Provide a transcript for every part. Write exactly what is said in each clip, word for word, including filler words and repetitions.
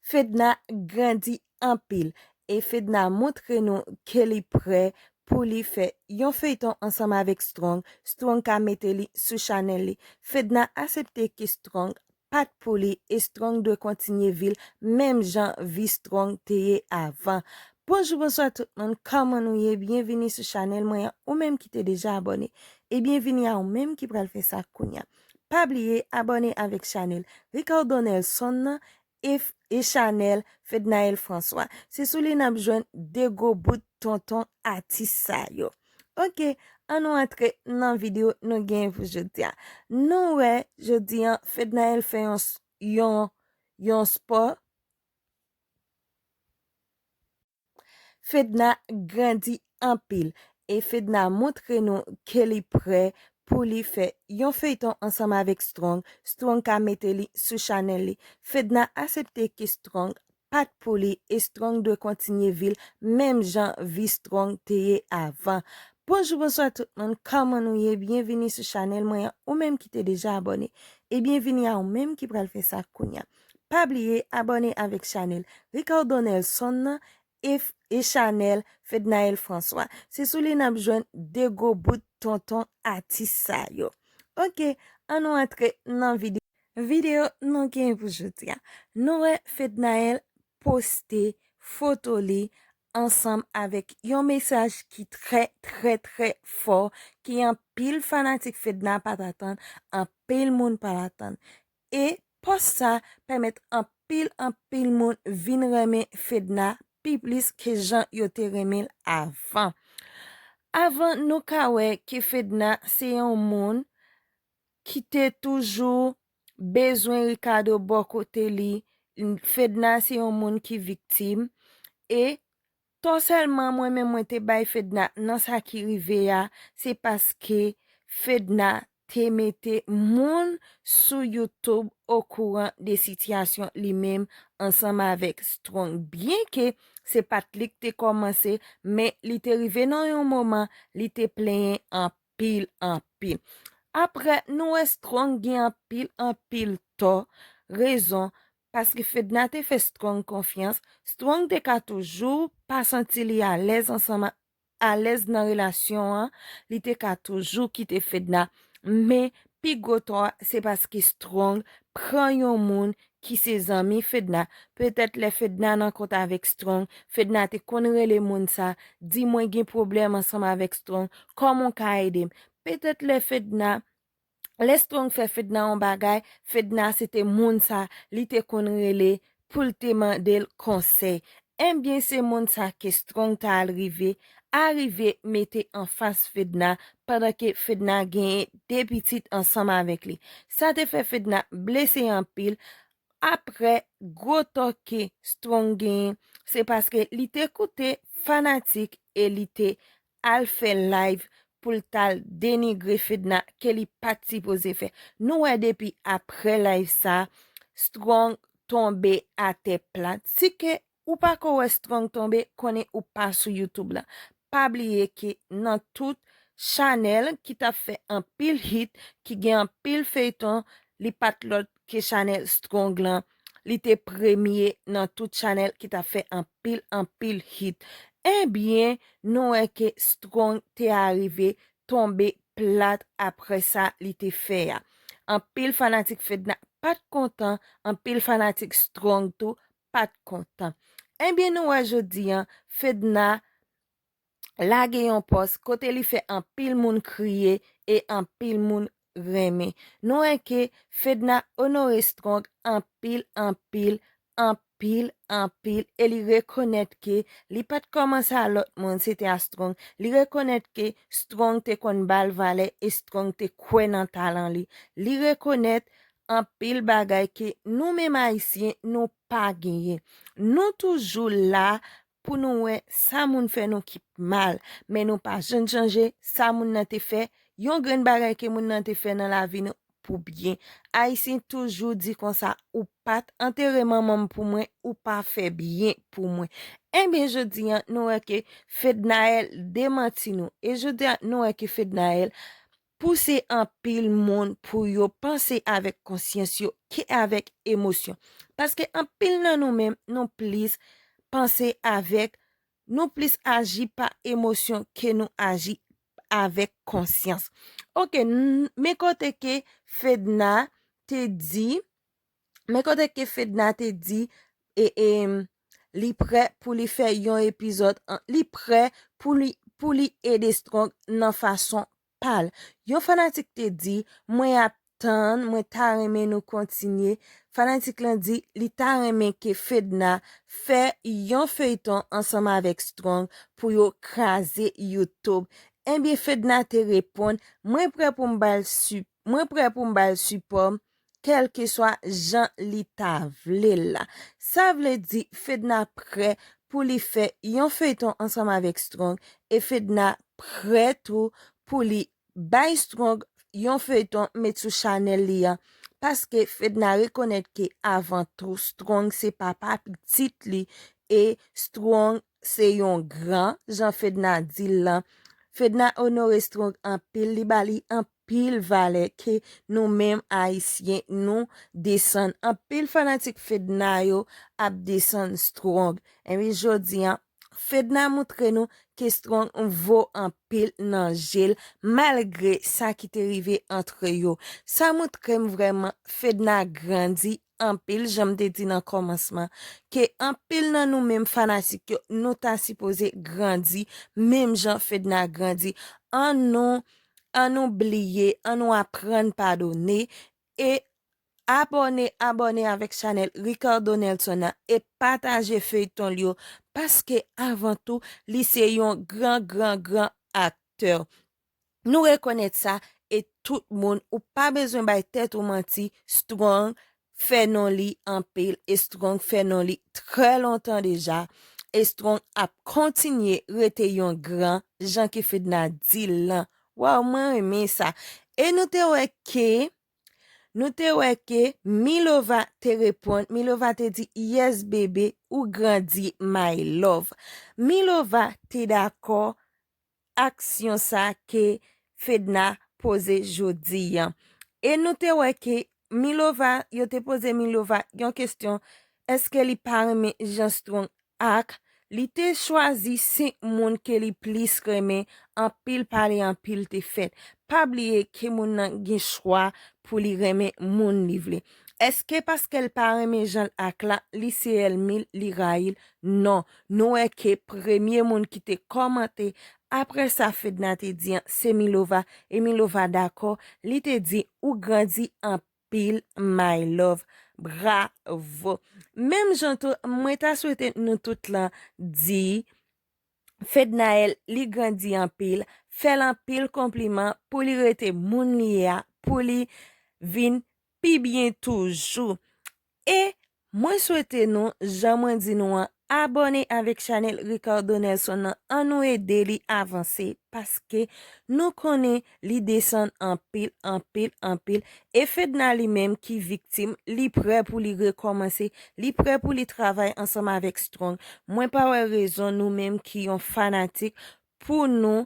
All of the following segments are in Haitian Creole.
Fedna grandi anpil e Fedna montre nou ke li prè pou li fè yon feyton ansanm avèk Strong. Strong ka mete li sou chanèl li. Fedna aksepte ke Strong pa t pou li e Strong dwe kontinye vi l menm jan vi Strong te ye avan. Bonjou, bonswa tout moun, kòman nou ye? Byenvini sou chanèl mwen an, ou menm ki te deja abòne. E byenvini a ou menm ki pral fè sa kounye a. Pa bliye abòne avèk chanèl Ricardo Nelson nan e, e chanèl Fednaelle François. Se sou li n ap jwenn de gwo bout tonton atis sa yo. Oke, ann nou antre nan videyo nou genyen pou jodi a. Nou wè jodi a Fednaelle fè yon, yon, yon spò. Fedna grandi anpil e Fedna montre nou ke li prè pou li fè yon feyton ansanm avèk Strong. Strong ka mete li sou chanèl li. Fedna aksepte ke Strong pa t pou li e Strong dwe kontinye vi l menm jan vi Strong te ye avan. Bonjou, bonswa tout moun, kòman nou ye? Byenvini sou chanèl mwen an, ou menm ki te deja abòne. E byenvini a ou menm ki pral fè sa kounye a. Pa bliye abòne avèk chanèl Ricardo Nelson nan e, e chanèl Fednaelle François. Se sou li n ap jwenn de gwo bout tonton atis sa yo. Oke, ann nou antre nan videyo. Videyo nou genyen pou jodi a. Nou wè Fednaelle poste foto li ansanm avèk yon mesaj ki trè, trè, trè fò, ke anpil fanatik Fedna pa t atann, anpil moun pa t atann. E pòs sa pèmèt anpil, anpil moun vin renmen Fedna pi plis ke jan yo te renmen l avan. Avan, nou ka wè ke Fedna se yon moun ki te toujou bezwen Ricardo bò kote li. Fedna se yon moun ki viktim. E tò sèlman mwen menm mwen te bay Fedna nan sa ki rive a, se paske Fedna te mete moun sou YouTube okouran de sitiyasyon li menm ansanm avèk Strong. Byenke se pa t li ki te kòmanse, men li te rive nan yon moman, li te plenyen anpil, anpil. Apre, nou wè Strong gen anpil, anpil tò, rezon, paske Fedna te fè Strong konfyans, Strong te ka toujou pa santi li alèz ansanm a, alèz nan relasyon an, li te ka toujou kite Fedna. Men, pi gwo tò a, se paske Strong pran yon moun ki se zanmi Fedna. Petèt lè Fedna nan kont avèk Strong, Fedna te konn rele moun sa, di, "Mwen gen pwoblèm ansanm avèk Strong, kòman w ka ede m?" Petèt lè Fedna, lè Strong fè Fedna yon bagay, Fedna se te moun sa li te konn rele pou l te mande l konsèy. Ebyen, se moun sa ke Strong ta al rive, arive mete anfas Fedna, pandan ke Fedna genyen de pitit ansanm avèk li. Sa te fè Fedna blese anpil. Apre, gwo tò ke Strong genyen, se paske li te koute fanatik e li te al fè live pou l t al denigre Fedna ke li pa t sipoze fè. Nou wè depi apre live sa, Strong tonbe atè plat. Si ke ou pako wè Strong tonbe, konnen ou pa sou YouTube la. Pa bliye ke nan tout chanèl ki t ap fè anpil hit, ki gen anpil feyton, li pa t lòt ke chanèl Strong lan. Li te premye nan tout chanèl ki t ap fè anpil, anpil hit. Ebyen, nou wè ke Strong te arive tonbe plat apre sa li te fè a. Anpil fanatik Fedna pa t kontan, anpil fanatik Strong tou pa t kontan. Ebyen, nou wè jodi a, Fedna lage yon pòs kote li fè anpil moun kriye e anpil moun renmen. Nou wè ke Fedna onore Strong anpil, anpil, anpil, anpil, e li rekonèt ke li pa t kòmanse a lòt moun, se te a Strong. Li rekonèt ke Strong te konn ba l valè e Strong te kwè nan talan li. Li rekonèt anpil bagay ke nou menm Ayisyen, nou pa genyen. Nou toujou la pou nou wè sa moun fè nou ki mal, men nou pa janm chanje sa moun nan te fè, yon grenn bagay ke moun nan te fè nan lavi nou pou byen. Ayisyen toujou di konsa, "Ou pa t antere manman m pou mwen, ou pa fè byen pou mwen." Ebyen, jodi a, nou wè ke Fednaelle demanti nou. E jodi a, nou wè ke Fednaelle pouse anpil moun pou yo panse avèk konsyans yo ke avèk emosyon. Paske anpil nan nou menm, nou plis panse avèk, nou plis aji pa emosyon ke nou aji avèk konsyans. Ok, men kote ke Fedna te di, men kote ke Fedna te di, e, e, li prè pou li fè yon epizòd, li prè pou li, pou li ede Strong nan fason pa l. Yon fanatik te di, mwen ap tann, mwen ta renmen nou kontinye. Fanatik lan di, li ta renmen ke Fedna fè yon feyton ansanm avèk Strong pou yo kraze YouTube. Ebyen, Fedna te reponn, mwen prè pou m ba l si-, mwen prè pou m ba l sipò m, kèlkeswa jan li ta vle l la. Sa vle di, Fedna prè pou li fè yon feyton ansanm avèk Strong, e Fedna prè tou pou li bay Strong yon feyton met sou chanèl li an, paske Fedna rekonèt ke avan tou Strong se papa pitit li, e Strong se yon gran, jan Fedna di l lan. Fedna onore Strong anpil, li ba li anpil valè ke nou menm Ayisyen nou desann. Anpil fanatik Fedna yo ap desann Strong. Ebyen, jodi an, Fedna moutre nou ke Strong vo anpil nan je l, malgre sa ki te rive antre yo. Sa moutre m vrèman Fedna grandi anpil, jan m te di nan kòmansman, ke anpil nan nou menm fanatik yo, nou ta sipoze grandi, menm jan Fedna grandi. An nou, an nou bliye, an nou aprann padone, e abòne, abòne avèk chanèl Ricardo Nelson nan e pataje feyton l yo, paske avan tou, li se yon gran, gran, gran aktè. Nou rekonèt sa, e tout moun, ou pa bezwen bay tèt ou manti, Strong fè non li anpil, e Strong fè non li trè lontan deja, e Strong ap kontinye rete yon gran, jan ke Fedna di l lan. Waw, mwen renmen sa. E nou te wè ke, nou te wè ke Milova te reponn, Milova te di, yes, bebe, ou grandi, my love. Milova te dakò aksyon sa ke Fedna poze jodi an. E nou te wè ke Milova, yo te poze Milova yon kesyon, èske li pa renmen jan Strong ak, li te chwazi senk moun ke li plis renmen, anpil pale, anpil te fèt. Pa bliye ke moun nan gen chwa pou li renmen moun li vle. Èske paske l pa renmen jan l ak la, li se ènmi l, li rayi l? Non. Nou wè ke premye moun ki te kòmante, apre sa Fedna te di an, se Milova, e Milova dakò, li te di, ou grandi anpil, my love. Bravo. Menm jan tou, mwen ta swete nou tout lan di, Fednaelle, li grandi anpil, fè l anpil konpliman pou li rete moun li ye a, pou li vin pi byen toujou. E mwen swete nou, jan mwen di nou an, abòne avèk chanèl Ricardo Nelson nan, an nou ede li avanse, paske nou konnen li desann anpil, anpil, anpil. E Fedna li menm ki viktim, li prè pou li rekòmanse, li prè pou li travay ansanm avèk Strong. Mwen pa wè rezon nou menm ki yon fanatik pou nou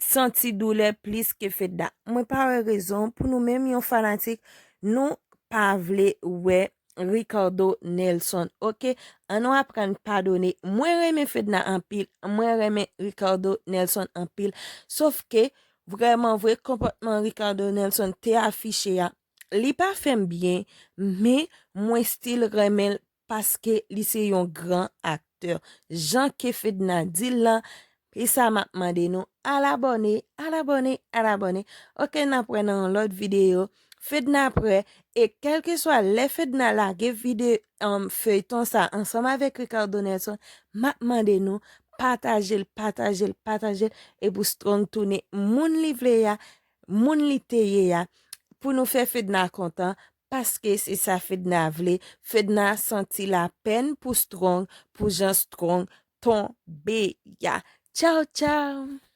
santi doulè plis ke Fedna. Mwen pa wè rezon pou nou menm yon fanatik, nou pa vle wè Ricardo Nelson. Ok, an nou aprann padone. Mwen renmen Fedna anpil, mwen renmen Ricardo Nelson anpil. Sof ke, vrèman vre, konpòtman Ricardo Nelson te afiche a, li pa fè m byen, men mwen still renmen l paske li se yon gran aktè. Jan ke Fedna di l lan, e sa m ap mande nou, al abòne, al abòne, al abòne. Ok, n ap wè nan yon lòt videyo. Fedna prè, e kèlkeswa lè Fedna lage vide, um, feyton sa ansanm avèk Ricardo Nelson, m ap mande nou, pataje l, pataje l, pataje l, e pou Strong tounen moun li vle a, moun li te ye a, pou nou fè Fedna kontan, paske se sa Fedna vle. Fedna santi lapèn pou Strong, pou jan Strong tonbe a. Tchaw, tchaw!